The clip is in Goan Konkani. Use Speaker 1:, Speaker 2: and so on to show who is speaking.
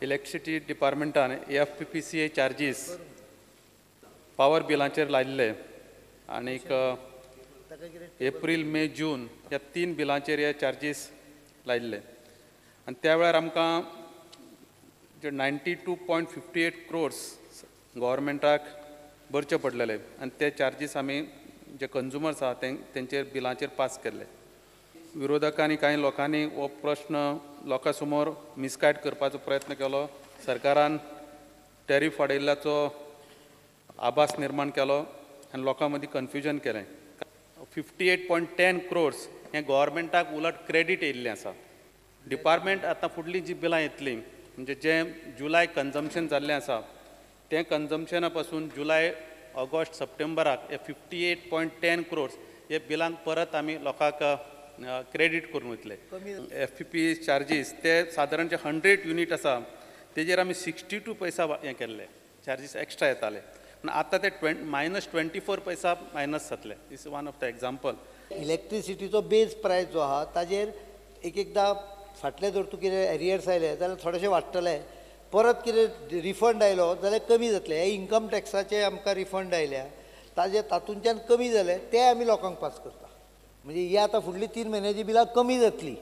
Speaker 1: इलेक्ट्रिसिटी डिपार्टमेंटान F P P C A charges power बिलांचेर लायिल्ले आनीक एप्रील, मे, जून ह्या 3 बिलांचेर हे चार्जीस लायिल्ले आनी त्या वेळार आमकां जे 92.58 क्रोर्स गव्हर्मेंटाक भरचे पडलेले आनी ते चार्जीस आमी जे कंज्युमर्स आहा तेंचेर बिलांचेर पास केल्ले. विरोधकांनी कांय लोकांनी हो प्रश्न लोकां समोर मिसगायड करपाचो प्रयत्न केलो. सरकारान टॅरीफ वाडयल्ल्याचो आभास निर्माण केलो आनी लोकां मदीं कन्फ्युजन केलें. 58.10 क्रोर्स हें गव्हर्मेंटाक उलट क्रेडीट येयल्लें आसा. डिपार्टमेंट आतां फुडलीं जीं बिलां येतलीं म्हणजे जें जुलय कन्जम्पशन जाल्लें आसा तें कन्जम्पशना पासून जुलय, ऑगस्ट, सप्टेंबराक हे 58.10 क्रोर्स हे बिलांक परत आमी लोकांक क्रेडीट करून वतले. एफ पी पी चार्जीस ते सादारण जे 100 युनीट आसा तेजेर आमी 62 पैसा हें केल्ले चार्जीस एक्स्ट्रा येताले, पूण आतां ते मायनस 24 पैसा मायनस जातले. Is one of the example.
Speaker 2: इलेक्ट्रिसिटीचो base प्रायस जो आहा ताजेर एक एकदां फाटले जर तूं कितें एरियर्स आयले जाल्यार थोडेशे वाडटले, परत कितें रिफंड आयलो जाल्यार कमी जातले. हे इन्कम टॅक्साचे आमकां रिफंड आयल्या ताजे तातूंच्यान कमी जाले ते आमी लोकांक पास करता. म्हणजे ही आतां फुडली 3 म्हयन्याची बिलां कमी जातली.